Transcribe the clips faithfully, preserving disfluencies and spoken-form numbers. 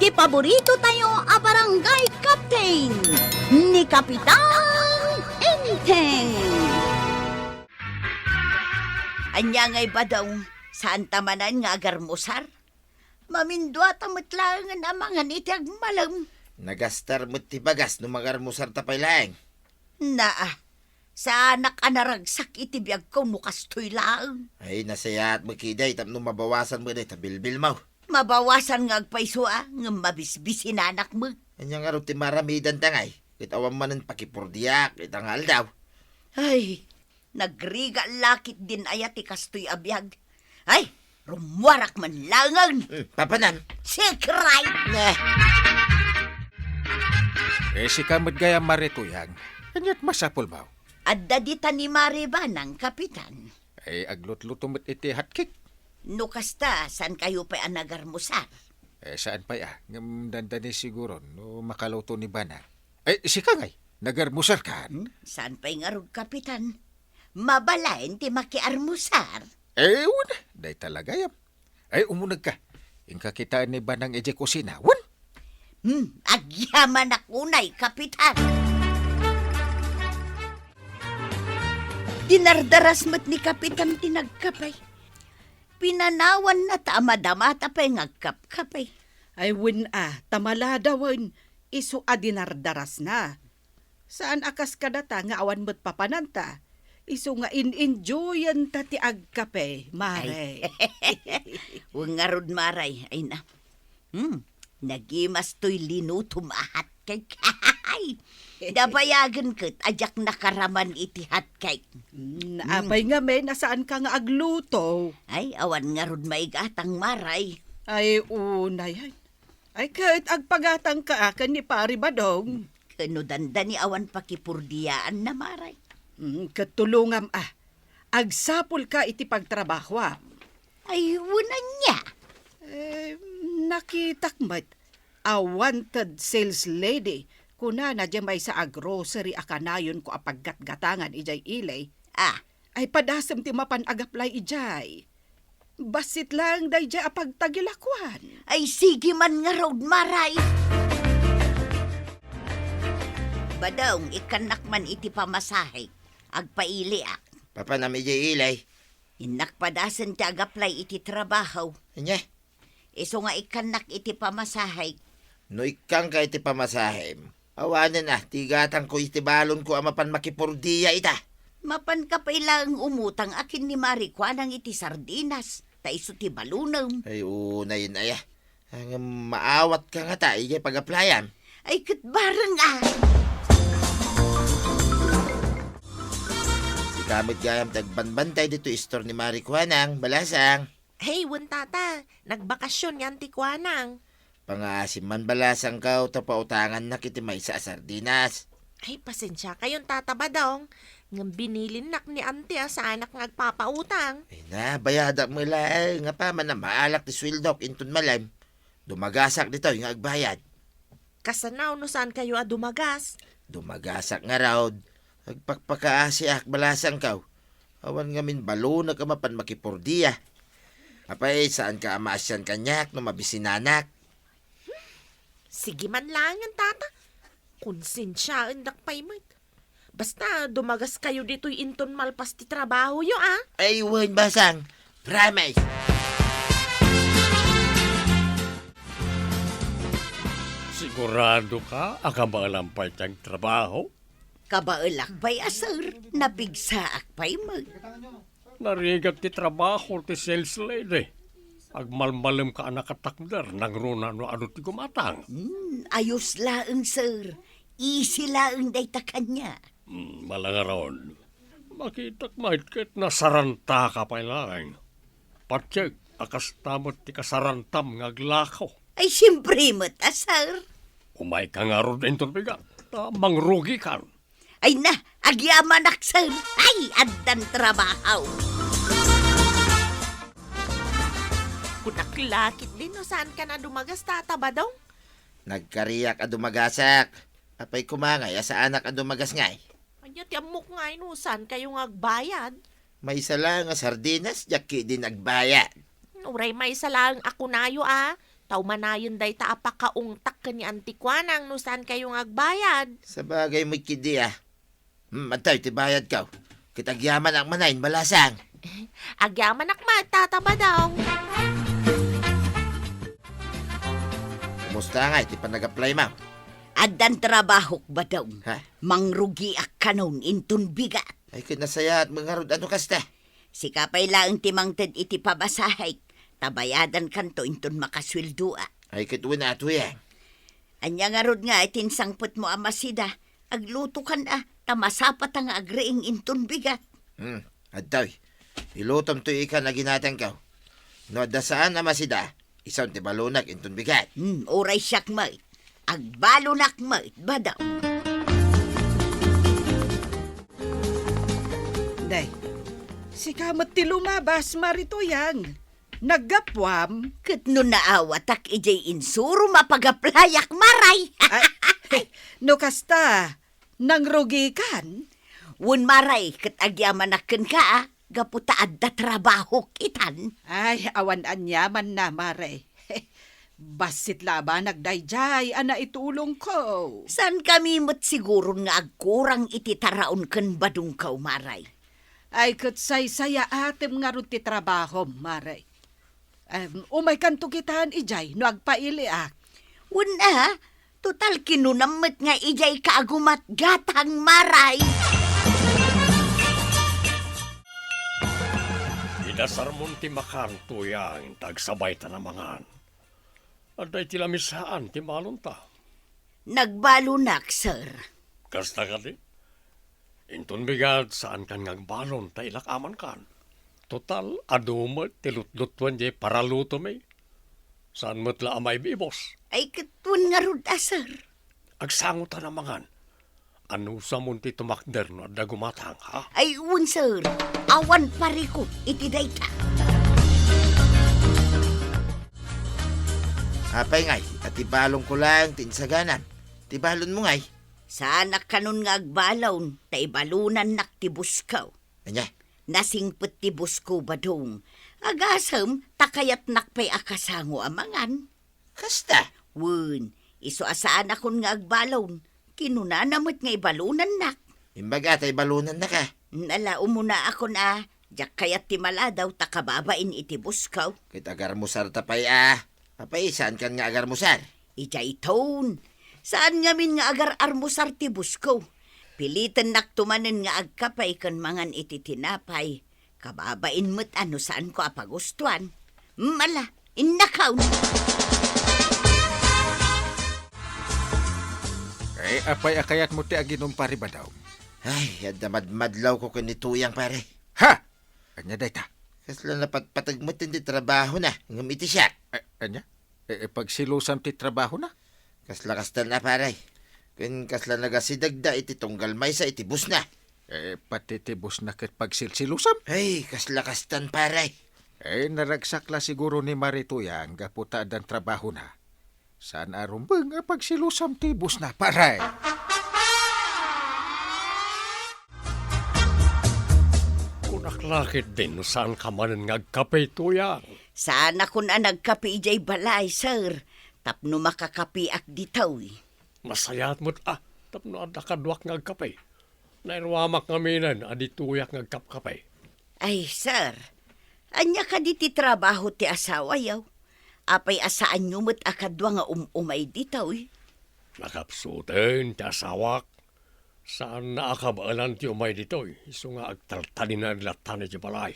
Ti paborito tayo a barangay captain, ni Kapitan Enteng. Ania ngay, Badong, saan ta manen nga agarmusar? Mamindua ta met laengen a mangan iti agmalem. Nagastar met ti bagas no mangarmusar ta pay laeng. Naa, saanak a naragsak iti biagko no kastoy laeng. Ay, nasayaat met kadi tapno mabawasan met dayta bilbilmo. Mabawasan nga agpayso a, ngem mabisbisinanak met. Ania ngarud ti maaramidanta ngay? Ket awan manen pakipurdiak ita nga aldaw. Ay, nagrigat la ketdin aya ti kastoy a biag. Ay, rummuarak man laengen. Hmm, papanam. Secret! Nah. Eh, sika met gayam, Mare Tuyang. Ania't masapulmo? Adda dita ni Mare Banang, Kapitan. Eh, aglutluto met iti hotcake. No kasta, saan kayo pay a nagarmusar? Eh, saan pay a? Ngem dandani siguro no makaluto ni Banang. Eh, sika ngay, nagarmusar kan? Hmm? Saan pay ngarud, Kapitan? Mabalin ti makiarmusar? Eh, wen, dayta la gayam. Ay, umunegka. Inka kitaen ni Banang idiay kusina. Wen? Hmm, agyamanak unay, Kapitan. Dinardaras met ni Kapitan ti nagkapay. Pinanawanna ta amadamata pay nga agkapkapay. Ay, wen a, ta maladawen, isu a dinardarasna. Saan a kas kadata nga awan met papananta. Isu nga in-enjoyenta ti agkape, Mare. Ay. Wen ngarud, Mare. Ay na. Hmm, nagimas toy linutom a hotcake. Nabayagen ket a diak nakaraman iti hotcake. Hmm, hmm. Apay ngamin a saanka nga agluto? Ay, awan ngarud maigatang, Mare. Ay, unay. Ay, ket agpagatangka a ken ni Pari Badong. Ken no dandani awan pakipurdiaanna, Mare. Mm, ket tulongam a. Agsapulka iti pagtrabahoam. Ay, wen ania? Eh, nakitak met a wanted sales lady, kunana diay maysa a grocery a kanayonko a paggatgatangan idiay Ilay. Ah. Ay, padasem ti mapan agaplay idiay. Bassit laeng daydiay a pagtagilakuan. Ay, sige man ngarud, Mare. Badong, ikkannak man iti pamasahe. Agpailiak. Papanam idiay Ilay? Innak padasen ti agaplay iti trabaho. Ania? Isu nga ikkannak iti pamasahe. No ikkanka iti pamasahem, awanen a, ti igatangko iti balonko a mapan makipurdia ita. Mapanka pay laeng umutang a ken ni Mare Kuanang iti sardinas, ta isu ti balonem. Ay, unayen aya. Ngem maawatka ngata idiay pagaplayam. Ay, ket bareng a. Sika met gayam ti agbanbantay ditoy istor ni Mare Kuanang, Balasang. Hey, wen tata, nagbakasyon ni Auntie Kuanang. Pangaasim man, Balasangko, ta pautangannak iti maysa a sardinas. Ay, pasensiakayon, Tata Badong, ngem binilinnak ni Auntie a saanak nga agpapautang. Ay na, bayadak met laeng, apaman a maalak ti sueldok inton malem. Dumagasak ditoy nga agbayad. Kasano no saankayo a dumagas? Dumagasak ngarud. Agpakpakaasiak, Balasangko. Awan ngamin balonek a mapan makipurdia. Apay, saanka a maasian kaniak no mabisinanak? Sige man laengen, tata. Konsensiaendak pay met. Basta, dumagaskayo ditoy inton malpas ti trabahoyo, a? Ay, wen, Basang. Promise. Siguradoka a kabaelam pay ti agtrabaho? Kabaelak pay a, sir. Napigsaak pay met. Narigat ti trabaho ti sales lady. Agmalmalemka a nakatakder, nangruna no adu ti gumatang. Hmm, ayos laeng, sir. Easy laeng dayta kaniak. Hmm, malangaron. Makitak met ket nasarantaka pay laeng. Patiek a kasta met ti kasarantam nga aglako. Ay, siempre met a, sir. Umayka ngarud inton bigat, ta mangrugikan. Ay na, agyamanak, sir. Ay, addan trabaho. Kunak la ketdin no saankan a dumagas, Tata Badong? Nagkariak a dumagasak. Apay koma ngay a saanak a dumagas ngay? Ania ti ammok ngay no saankayo nga agbayad? Maysa laeng a sardinas, diak ketdin agbayad. Uray maysa laeng a kunayo a, Ta umanayon dayta a pakaungtak ken ni Anticuanang no saan kayo nga agbayad. Sabagay met ketdi a. Hmm, adtoy ti bayadko. Ket agyamanak manen, Balasang. Agyamanak met, Tata Badong. Kumusta ngay ti panag-apply-mo? Addan trabahok, Badong. Ha? Mangrugiak kanon inton bigat. Ay, ket nasayaat met ngarud a no kasta. Sika pay laeng ti mangted iti pamasahek, ta bayadankanto inton makasueldoak. Ay, ket wen a, Tuyang. Ania ngarud nga iti insangpetmo a masida? Aglutokan a, ta masapata nga agriing inton bigat. Hmm, adtoy. Ilutomto ikan a ginatangko. No adda saan a masida, isun ti balonak inton bigat. Hmm, uray siak met. Agbalonak met, Badong. Day, sika met ti lumabas, Mari Tuyang. Naggapuam? Ket no naawatak idiay insurom a pag-apply-ak, Maray. Ay, no kasta, nangrugikan? Wen, Maray, ket agyamanak kenka a, gapu ta adda trabahok itan. Ay, awan aniamanna, Maray. Bassit la a banag daydiay a naitulongko. Saankami met siguron nga agkurang iti taraon ken badongko, Maray. Ay, ket saysayaatem ngarud ti trabahom, Maray. Em, umaykanto kitan idiay no agpailiak. Wen a, total kinunam met nga idiayka a gumatgatang, Maray. Inasarmon ti makan, Tuyang, ta agsabaytan a mangan. Adda iti lamisaan ti balonta. Nagbalonak, sir. Kasta kadi? Inton bigat, saankan nga agbalon ta ilak-amankan. Total, adu met ti lutlutuen diay paralutomi. Saan met la a maibibos. Ay, ket wen ngarud a, sir. Agsangotan a mangan. Anusamon ti tumakder no adda gumatang, ha? Ay, wen, sir. Awan parikut iti dayta. Apay ngay, a ti balonko laeng ti insaganam. Ti balonmo ngay? Saanak kanon nga agbalon, ta ibalonannak ti busko. Ania? Nasingpet ti busko, Badong. Agasem, ta kayatnak pay a kasango a mangan. Kasta? Wen, isu a saanakon nga agbalon. Kinunana met nga ibalonannak. Imbaga ta ibalonannaka. Ala, umunaakon a, diak kayat ti maladaw ta kababain iti busko. Ket agarmusarta pay a. Apay, saankan nga agarmusar? Idiay ton. Saan ngamin nga agar-armusar ti busko. Pilitennakto manen nga agkape ken mangan iti tinapay. Kababain met a no saanko a pagustuan. Mala, innakaw. Eh, apay a kayatmo ti aginum, Pare Badong? Ay, adda madmadlawko ken ni Tuyang, pare. Ha! Ania dayta? Kasla napatpateg met ti trabahona, ngem iti siak. A-, ania? E, e, pagsilusam ti trabahona? Kasla kastan a, pare. Ken kasla nagasidegda iti tunggal maysa iti busna. E, pati ti busna ket pagsilsilusam? Ay, kasla kastan, pare. E, naragsak la siguro ni Mari Tuyang gapu ta addan trabahona. Saan a rumbeng a pagsilusam ti busna, pare. Kunak la ketdin no saanka manen nga agkape, Tuyang. Saanakon a nagkape idiay balay, sir, tapno makakapeak ditoy. Nasayaat met a, tapno adda kaduak nga agkape. Nairuamak ngaminen a ditoyak nga agkapkape. Ay, sir, ania kadi ti trabaho ti asawayo? Apay a saanyo met a kadua nga um-umay ditoy? Nakapsuten ti asawak. Saanna a kabaelan ti umay ditoy, isu nga agtaltalinaed latta iti balay.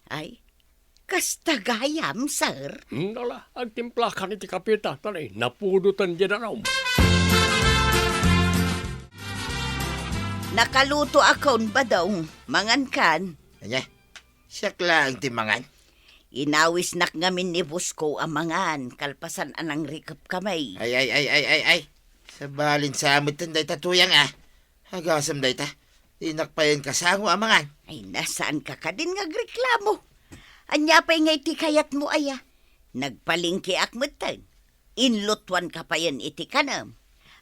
Ay, kasta gayam, sir? Hmm, ala, agtimplakan iti kapeta, ta napudotan diay danum. Nakalutoakon, Badong. Mangankan. Ania? Siak laeng ti mangan? Inawisnak ngamin ni boss ko a mangan, kalpasan a nangrikep kami. Ay, ay, ay, ay, ay, ay. Sabalin sa met dayta, Tuyang, a. Agasem dayta. Dinak payen kasango a mangan. Ay, na, saanka kadin nga agreklamo? Ania pay ngay ti kayatmo, aya? Nagpalengkeak metten. Inlutuanka payen iti kanem.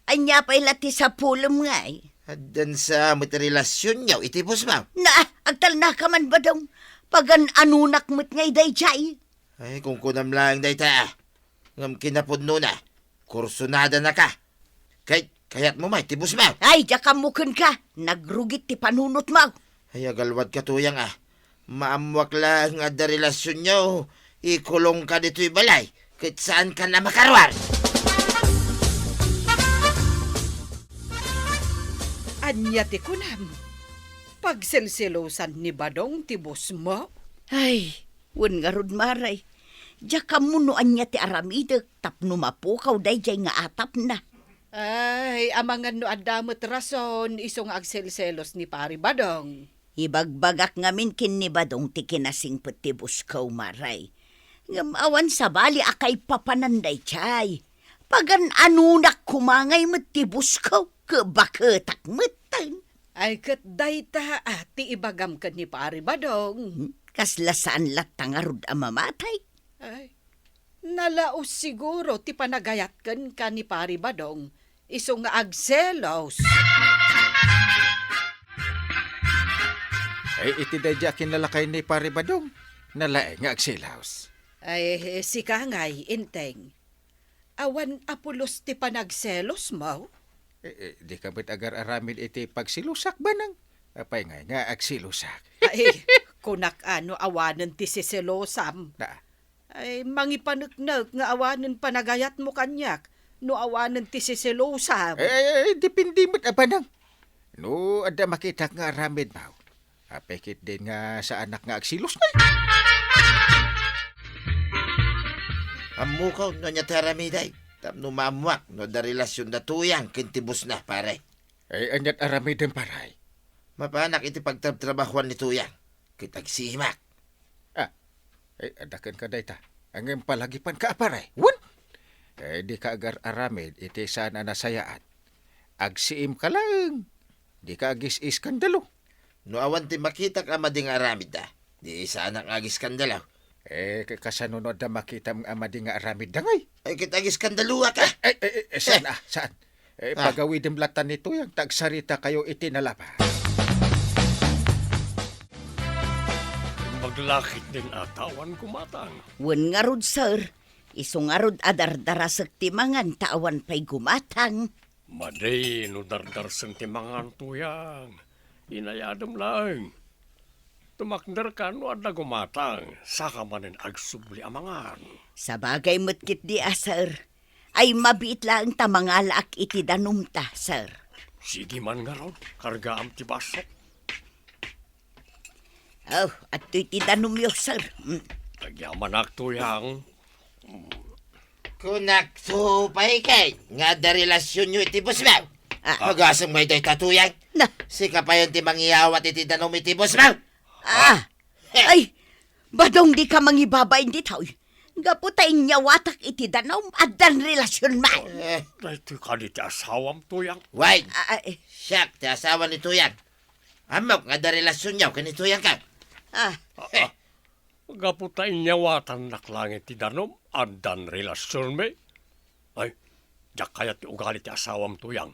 Ania pay la ti sapulem ngay? Addan sa met relasionyo iti boss mo? Na, agtalnaka man, Badong. Pagan-anonak met ngay daydiay. Ay, kunkunam laeng dayta, a. Ngem kinapudnona, kursonadanaka. Ket kayatmo met ti boss mo. Ay, diak ammo kenka. Nagrugit ti panunotmo. Ay, agalwadka, Tuyang, a. Maammoak laeng nga adda relasionyo, ikulongka ditoy balay, ket saankan a makaruar. Ania ti kunam? Pagselselosan ni Badong ti boss mo? Ay, wen ngarud, Mare. Diak ammo no ania ti aramidek tapno mapukaw daydiay nga atapna. Ay, amangan no adda met rason isu nga agselselos ni Pari Badong. Ibagbagak ngamin ken ni Badong ti kinasingpet ti boss ko, Mare. Ngem awan sabali a kaipapanan daydiay. Pagan-anonak koma ngay met ti boss ko, ket baketak metten. Ay, ket dayta, a, ti ibagam ken ni Pari Badong. Hmm? Kasla saan latta ngarud a mamatay? Ay, nalaos siguro ti panagayat kenka ni Pari Badong, isu nga agselos. Ay, iti daydiay a kinlalakay ni Pari Badong, nalaeng nga agselos. Ay, sika ngay, Enteng. Awan a pulos ti panagselosmo? Eh, eh, dika met agar-aramid iti pagselosak, Badong. Apay ngay nga agselosak? Ay, kunak a no awanen ti seselosam. Na. Ay, mangipaneknek nga awanen panagayatmo kaniak no awanen ti seselosam. Eh, eh, eh, depende met a, Badong. No adda makitak nga aramidmo, apay ketdin nga saanak nga agselos ngay? Ammok no ania ti aramidek, tapno maammoak no adda relasionda Tuyang ken ti bossna, pare. Ay, aniat aramidem, pare? Mapanak iti pagtrabtrabahoan ni Tuyang, ket agsiimak. Ah, ay, adda kenka dayta. Ngem palagipanka a, pare. Wen? Eh, dika agar-aramid iti saan a nasayaat. Agsiimka laeng. Dika agis-iskandalo. No awan ti makitak a madi nga aramidda, di saanak nga agiskandalo. Eh, ka-, kasano no adda makitam a madi nga aramidda ngay? Ay, ket agiskandaloak a. Ay, ay, ay, ay, saan, ah, saan? Eh, ah, pagawidem latta ni Tuyang ta agsaritakayo iti nalapa. Maglakit din ata awan gumatang. Wen ngarud, sir. Isu ngarud a dardarasek ti mangan ta awan pay gumatang. Madi no dardarsen ti mangan, Tuyang. Inayadem laeng. Tumakderka no adda gumatang, saka manen agsubli a mangan. Sabagay met ketdi a, sir. Ay, mabiit laeng ta mangalaak iti danumta, sir. Sige man ngarud, kargaam ti basok. Oh, adtoy ti danumyo, sir. Mm. Agyamanak, Tuyang. Kunak to pay kay nga adda relasionyo iti boss mo. Ah. Agasem ngay dayta, Tuyang. Na. Sika payen ti mangiyawat iti danum iti boss mo. Ah. Eh. Ay, Badong, dika mangibabain ditoy. Gapu ta inyawatak iti danum, addan relasionmo. Eh. Daytoy kadi ti asawam, Tuyang? Wen. Ah, ah, eh. Siak ti asawa ni Tuyang. Ammok nga adda relasionyo ken ni Tuyangko. Ah. Ah, ah. Gapu ta inyawatannak laeng iti danum, addan relasionmi. Ay, diak kayat ti ugali ti asawam, Tuyang.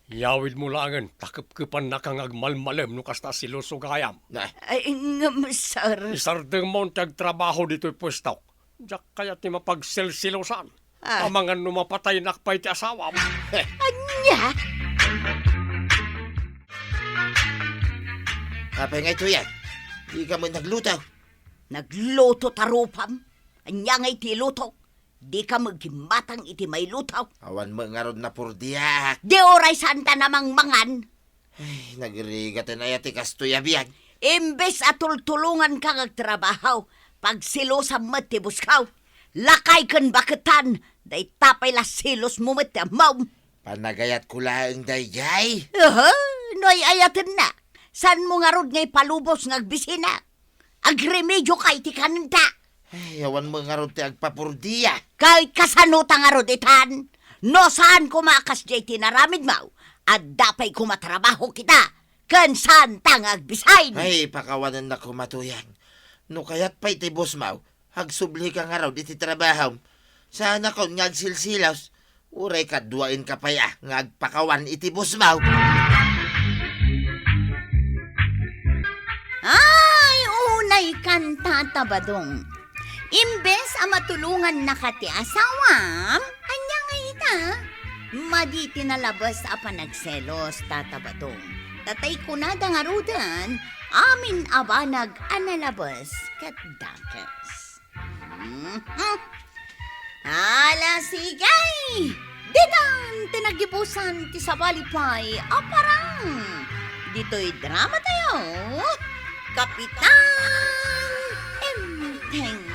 Yawidmo laengen ta kepkepannaka nga agmalmalem no kasta a seloso gayam. Na. Ay, ngem, sir. Isardengmo ti agtrabaho ditoy puestok. Diak kayat ti mapagselselosan. Ah. Amangan no mapataynak pay ti asawam. Ania? Apay ngay, Tuyang? Dika met nagluto. Nagluto ta rupam? Ania ngay ti ilutok? Dika met gimmatang iti mailuto. Awan met ngarud napurdiak. Di uray saanta a mangmangan. Ay, nagrigat a nayaat ti kastoy a biag. Imbes a tultulonganka nga agtrabaho, pagselosam met ti boss ko. Lakay ken baketan, dayta pay la selosmo met ti ammom. Panagayatko laeng daydiay. Aha, no ay-ayatenna, saanmo ngarud nga ipalubos nga agbisina? Agremedioka iti kanenta. Ay, awan met ngarud ti agpapurdia. Kay kasano ta ngarud itan? No saan koma a kasdiay ti inaramidmo, adda pay koma trabaho kita, ken saanta nga agbisin. Ay, pakawanennak koma, Tuyang. No kayat pay ti boss mo, agsublika ngarud iti trabahom. Saanakon nga agsilsilos. Uray kaduaenka pay a nga agpakawan iti boss mo. Ay, unay kanta ta, Badong. Imbes a matulongannaka ti asawam, ania nga ita? Madi ti nalabes a panagselos, Tata Batong. Tatay kunada ngaruden, amin a banag a nalabes ket dakes. Mhm. Ala, sige! Ditan ti naggibusan ti sabali pay a parang. Ditoy drama tayo, Kapitan Enteng.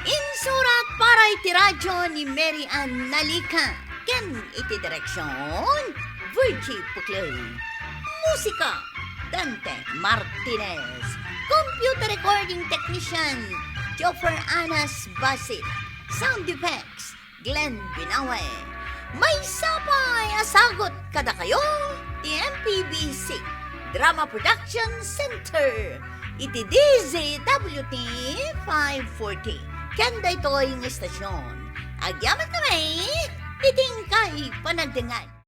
Insurat para iti radyo ni Mary Ann Nalica ken iti direksyon, Virgie Puclay. Musika, Dante Martinez. Computer recording technician, Joffer Anas Basit. Sound effects, Glenn Binawe. Maysa pay a sagut kadakayo ti M P B C Drama Production Center iti D Z W T five forty. Ken daytoy nga istasyon, agyamankami iti inkay panagdengngeg.